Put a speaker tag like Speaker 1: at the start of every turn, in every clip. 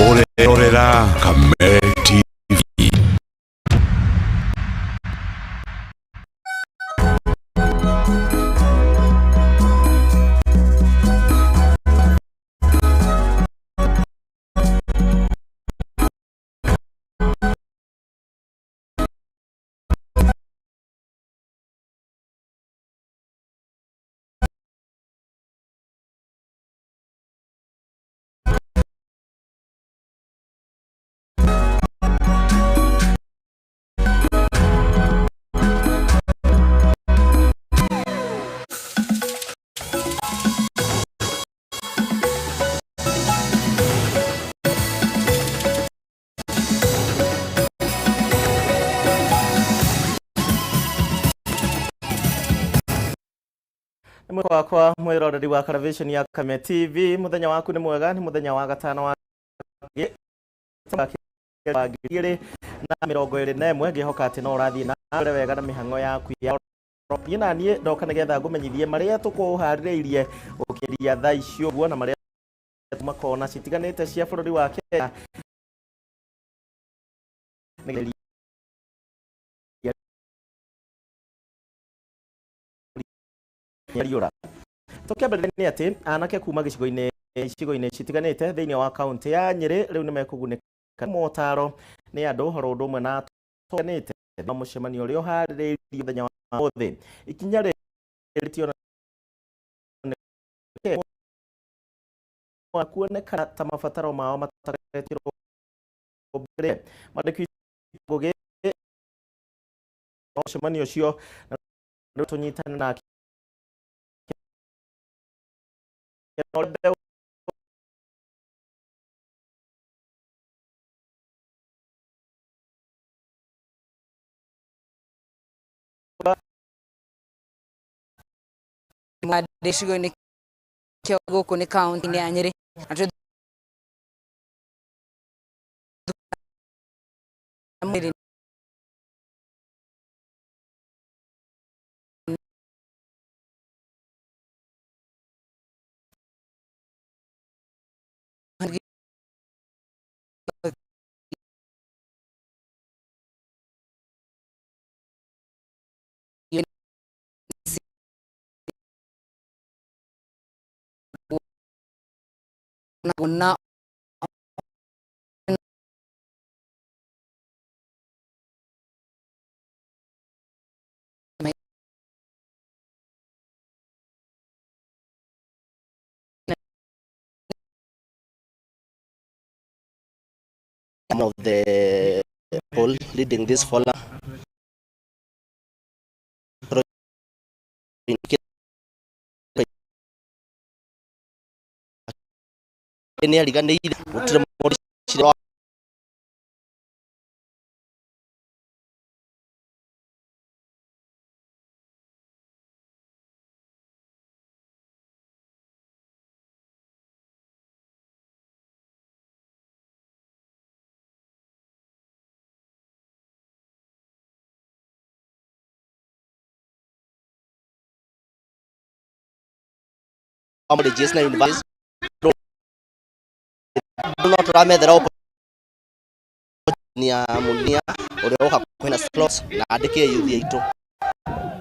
Speaker 1: Ũrerorera Kameme TV.
Speaker 2: Nĩ mwĩhoko wakwa mwĩroreri wa television ya Kame TV, muthenya waku nĩ mwega. Nĩ muthenya wa gatano wa 2021. Ngĩhoka atĩ no ũrathiĩ na mbere wega na mĩhang'o yaku ya niĩ na niĩ ndoka nĩgetha ngũmenyithie marĩa tũkũharĩrĩirie gũkĩria thaa ici ũguo, na marĩa makona citiganĩte cia bũrũri wa Kenya. Riũra tũkĩambĩrĩria nĩ atĩ anake kuma gĩcigo-inĩ icigo-inĩ citiganĩte thĩinĩ wa kaunti ya Nyĩrĩ rĩu nĩ mekũgunĩka motaro nĩ andũ oro ũndũ ũmwe na tũganĩte na mũcemanio ũrĩa ũharĩrĩirio mũthenya wa ũmũthĩ. Ikinya rĩrĩ kuonekana ta mabataro mao mataretirwo mbere. Mwandĩki Ngũgĩ mũcemanio ũcio na rĩu tũnyitane nake.
Speaker 3: Gĩcigo-inĩ kĩa gũkũ nĩ kaunti-inĩ ya Nyĩrĩ na twĩ mwĩrĩ. Na
Speaker 4: of the people leading this forum nĩ ariganĩire gũtirĩ mũndũ. Colleges na universities no tũramethera ya munia ũrĩa ũroka kwĩna slots na andĩke youth aitũ.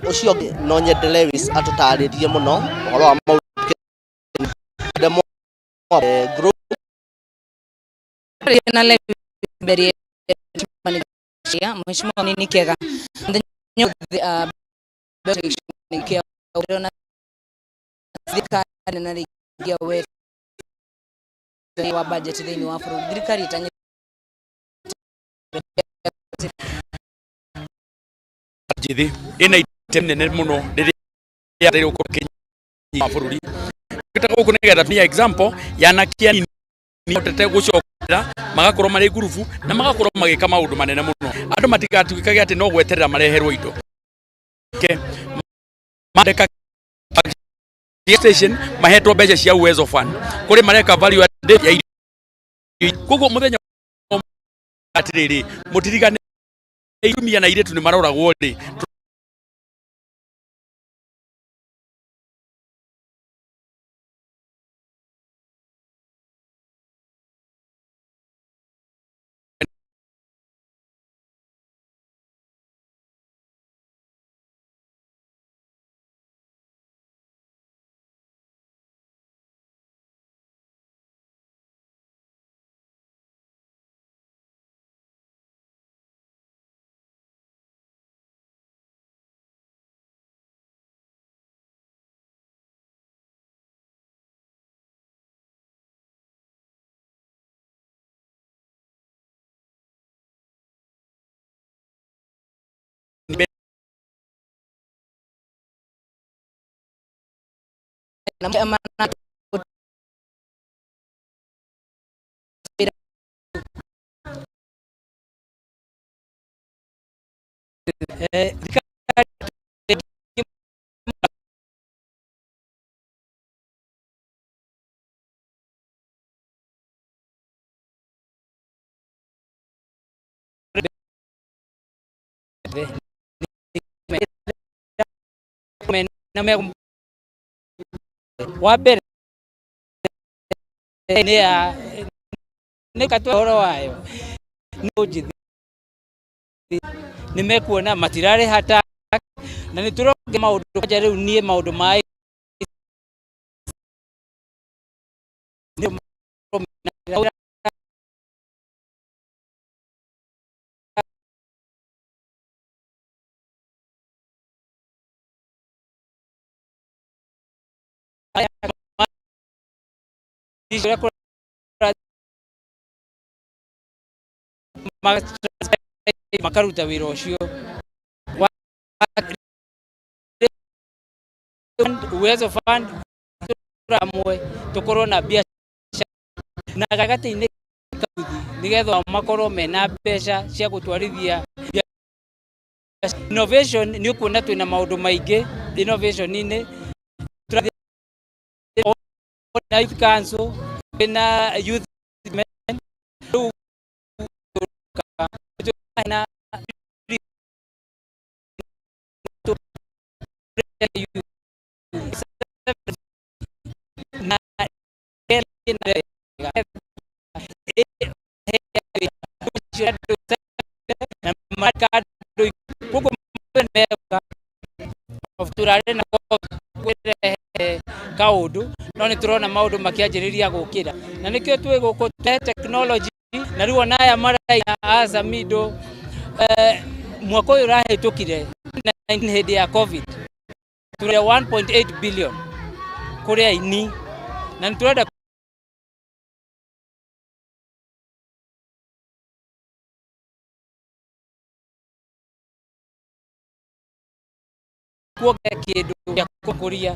Speaker 4: Ũcio ũngĩ no nyende Lewis atũtarĩrie mũno ũhoro wa maũndũ group.
Speaker 3: Na mbere ya mheshimiwa nini kega mũthenya na thirikari na rĩngĩ we wa budget thĩinĩ wa bũrũri, thirikari ĩtanyĩte
Speaker 5: njĩthĩ ĩna itemi nene mũno rĩrĩa rĩgũkorwo kĩnyita bũrũri ta gũkũ, nĩgetha tumia example ya anake anini mahotete gũcokera, magakorwo marĩ ngurubu na magakorwo magĩka maũndũ manene mũno. Andũ matigatuĩkage atĩ no gweterera mareherwo indo. Ke mandeka station mahetwo mbeca cia Uwezo Fund kũrĩ mareka value added ya irio. Koguo mũthenya atĩrĩrĩ, mũtirigane atumia na airĩtu nĩ maroragwo rĩ.
Speaker 3: Na wa mbere nĩ ya nĩ katwa ũhoro wayo nĩ ũnjithi nĩ mekuona matirarĩha tax na nĩ tũronge maũndũ kwanja rĩu niĩ maũndũ ma makaruta wĩra ũcio. Uwezo Fund amwe tukorwo na biacara na gatagatĩ-inĩ kauthi nigetha makorwo mena mbeca cia gũtwarithia innovation. Nĩ ũkuona twĩna maũndũ maingĩ innovation-inĩ, na youth council, na youth rĩu na turarĩ na kwĩrehe kaũndũ no nĩ tũrona maũndũ makĩanjĩrĩria gũkĩra na nĩkĩo twĩ gũkũ technology na rĩu ona aya maraina Azamido mwaka ũyũ ũrahĩtũkire hĩndĩ ya COVID tũrĩ 1.8 billion kũrĩ aini na nĩ tũrenda kuongerera kĩndũ gĩa gũkũria.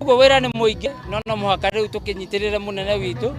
Speaker 3: Ũguo wĩra nĩ mũingĩ no no mũhaka rĩu tũkĩnyitĩrĩre mũnene witũ